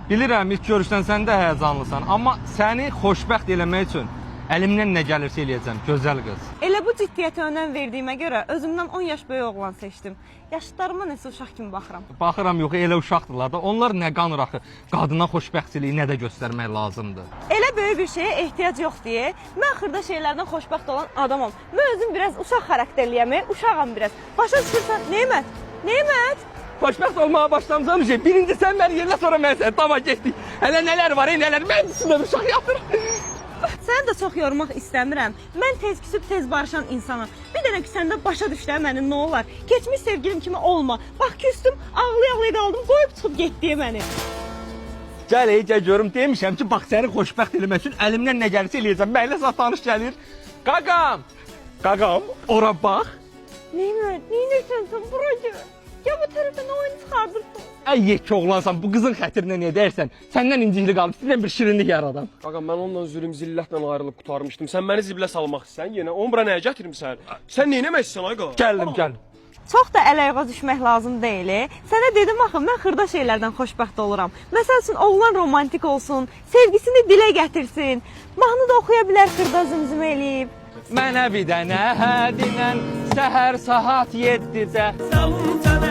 Bilirəm ilk görüşdən sən də həyəcanlısan, amma səni xoşbəxt eləmək üçün əlimdən nə gəlirsə eləyəcəm, gözəl qız. Elə bu ciddiyyətə önəm verdiyimə görə özümdən 10 yaş böyük oğlan seçdim. Yaşıdlarıma nəsə uşaq kimi baxıram. Baxıram yox, elə uşaqdırlar da. Onlar nə qanır axı? Qadına xoşbəxtçiliyi nə də göstərmək lazımdır. Elə böyük bir şeyə ehtiyac yox deyə mən xırda şeylərdən xoşbəxt olan adamam. Mən özüm biraz uşaq xarakterliyəm, uşağam biraz. Başa düşürsən? Nemət? Nemət? Xoşbəxt olmağa başlamısan şey. Birinci sən məni yerlə, sonra mən səni. Tamam getdik. Hələ nələr var, ey, nələr. Mən üstündə bir uşaq yatır. Səni də çox yormaq istəmirəm. Mən tez küsüb tez barışan insanam. Bir dənə küsəndə başa düş də məni nə olar. Keçmiş sevgilim kimi olma. Bax küstüm, ağlaya-ağlaya qaldım, qoyub çıxıb getdi məni. Gəl ey, gəl görüm. Demişəm ki, bax səni xoşbəxt eləmək üçün əlimdən nə gəlirsə eləyəcəm. Mənlə zat danış gəlir. Qaqam. Qaqam, ora bax. Nemət, neynirsən sən bura gəl. Ya bu tərəfə nə oyun çıxardırsan? Ay yekə oğlansan, bu qızın xətrinə niyə deyirsən? Səndən incikli qalıb, istəyirəm bir şirinlik yaradam. Qaqa mən onunla zülüm zillətlə ayrılıb qurtarmışdım. Sən məni ziblə salmaq istəsən yenə. Onu bura nəyə gətirmisən? Sən nə etmək istəsən ay qaqa? Gəldim, gəldim. Çox da əl-ayağa düşmək lazım deyil. Sənə dedim axı, mən xırda şeylərdən xoşbəxt oluram. Məsəl üçün oğlan romantik olsun, sevgisini dilə gətirsin. Mahnı da oxuya bilər xırda zümzümə eləyib. Mənə bir dənə hədinən səhər saat 7-də Salın